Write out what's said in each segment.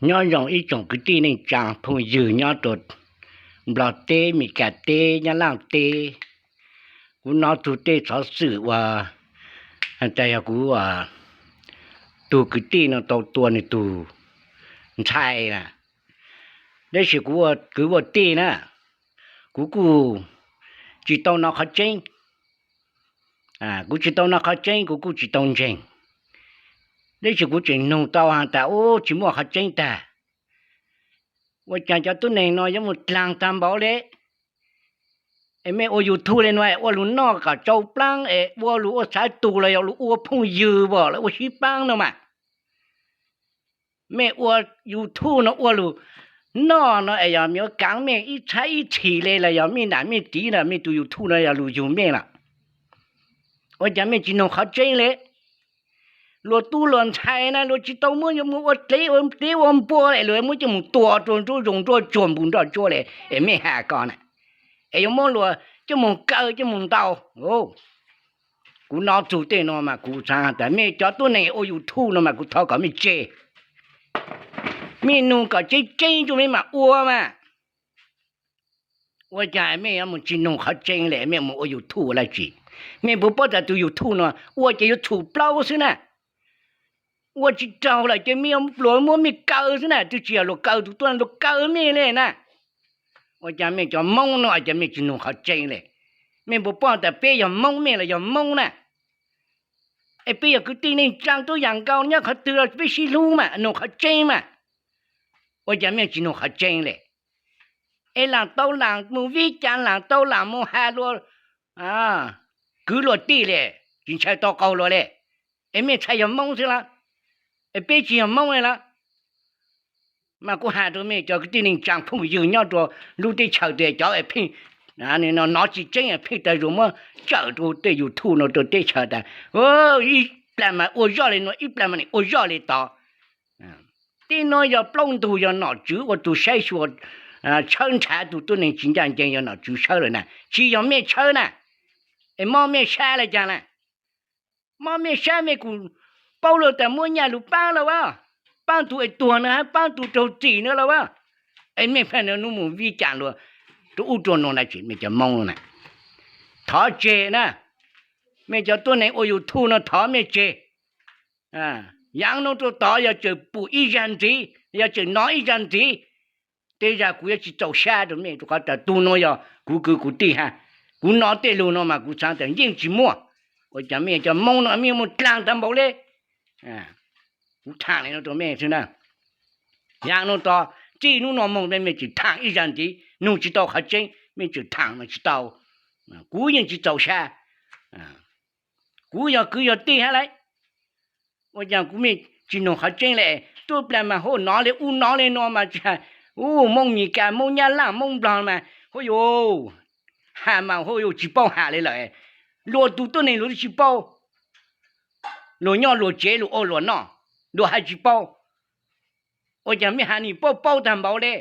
Nyob zoo ib tsoom kwv tij neej tsaa phooj ywg nyob rua Nplog teb, Mes Kas teb, Nyab Laaj teb. Kuv nov txug tej xov xwm uas has tas yog kuv tug kwv tij nuav tau tua nwg tug ntxhais na. Tab sis kuv kwv ua tij na, kuv kuj tsi tau nov qhov tseeb. Kuv tsi tau nov qhov tseeb, kuv kuj tsi tau ntseeg. Tab sis kuv tseem nug tau has tas ub tsi muaj qhov tseeb tag. Ua caag cov tuab neeg no yuav mus dlaag tag npaum le? Es mej ua YouTube le nuav ua lug noj kom tsau plaab es ua lug ua xaav tug los yog lug ua phooj ywg los ua sib paab no mas. Mej ua YouTube no ua lug noj no es yog mej yuav kaav mej ib txhab ib txhis le los yog mej nam mej txiv na, mej tug YouTube no yog lug yug mej lawm. Ua caag mej tsi nug qhov tseeb le? Luag tub luag ntxhais na luag tsi tau muab yuav mus ua dleb ua dleb ua npua es luag muab coj mus tua rua nruab zoog nruab tsuag npus nroj tsuab le es mej has ko na, es yuav muab luag coj mus kaw coj mus ntaus. Kuv nov txug tej no mas kuv xaav tas mej cov tuab neeg ua YouTube no mas kuv thov kom mej tseg. Mej nug kom tseeb tseeb rua mej mam ua mas. Ua caag mej yuav mus tsi nug qhov tseeb le, mej mus ua YouTube ua dlaab tsi? Mej puas paub tas tug YouTube no ua ces yuav txhum plaub xwb na. Ua tsi raug lawm ces mej luag muab mej kaw xwb na, twb tsi yog luag kaw tug tuab, luag kaw mej le na. Ua caag mej cov Moob no ua caag mej tsi nug qhov tseeb le? Mej puas paub tas peb yog Moob, mej los yog Moob na? Es peb yog kwv tij neej tsaa tub yaam nkaus, nyob qhov twg los peb sib hlub mas, nug qhov tseeb mas. Ua caag mej tsi nug qhov tseeb le? Es laam tau laam mus vib caag, laam tau laam mus has luag kwv luag tij le, tsi ntshai tau qaug luag le. Es mej txhais yog Moob xwb lawm, es peb tsi yog Moob le lawm. Mas kuv has rua mej cov kwv tij neej tsaa phooj ywg nyob rua lub teb chaws tias cov pheej nov tsi tseeb pheej tau zuag muab tsawm rua tej YouTube no rua teb chaws tas ib plag mas ua zoj le nuav, ib plag mas nim ua zoj le tod. Tej no yog plaub ntug, yog nom tswv ua tug saib xyuas, tshawb nrhav tug tuab neeg tsi ncaj ncees, yog nom tswv tshawb lawm na, tsi yog mej tshawb na. Es mob mej sab le caag na? Mob mej sab, mej kuj paub lug tas muab nyaj lug paab lawm as, paab tug es tuag na hab paab tug raug txim na lawm as. Es mej pheej nub mus vib caag luag rua ub rua nuav na, tsi mej cov Moob na, thov tseg na. Mej cov tuab neeg ua YouTube no thov mej tseg. Yaav nuav rua tod yog tseem pum ib zag ntxiv, yog tseem nov ib zag ntxiv, tej zag kuv yuav tsi txaus sab rua mej, rua qhov tas tug nuav yog kuv kwv kuv tij hab. Kuv nov tej lug no mas kuv xaav tas yeej tsi muaj. Ua caag mej cov Moob no mej muaj dlaag tag npaum le? Kuv thaam le no rua mej xwb na. Yaav nuav tod txij nub nuav moog mej tseem thaam ib zag ntxiv, nug tsi tau qhov tseeb mej tseem thaam mas tsi tau. Kuv yeej tsi txaus sab. Kuv yog kwv yog tij hab lauj. Ua caag kuv mej tsi nug qhov tseeb le? Tub plag mas hu nov le ub nov le nuav mas tsi has, ub Moob Mes Kas, Moob Nyab Laaj, Moob Nplog mas hu yus has mas hu yus tsi paub has le lawm. Luag tug tuab neeg luag tub tsi paub. Luag nyob luag tsev luag ua luag noj, luag has tsi paub. Ua caag mej has nim paub paub tag npaum le?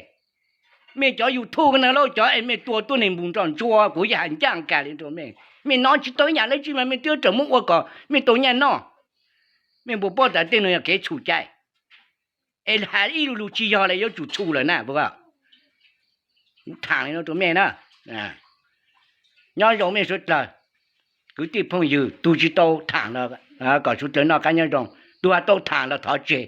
Mej cov YouTube na lauj, cov es mej tua tuab neeg npus nroj ntsuab, kuv yuav has ncaaj kag le rua mej. Mej nov tsi tau ib yaam dlaab tsi mas mej twb rawm muab ua kom mej tau nyaj noj. Mej puas paub tas tej nuav yog kev txhum cai? Es has ib lu lug tsi yog le yuav tsum txhum lawm na. Kuv thaam le no rua mej na. Nyob zoo mej suav dlawg, kwv tij phooj ywg, tug tsi tau thaam los kom suav dlawg noj qab nyob zoo, tug has tau thaam los thov tseg.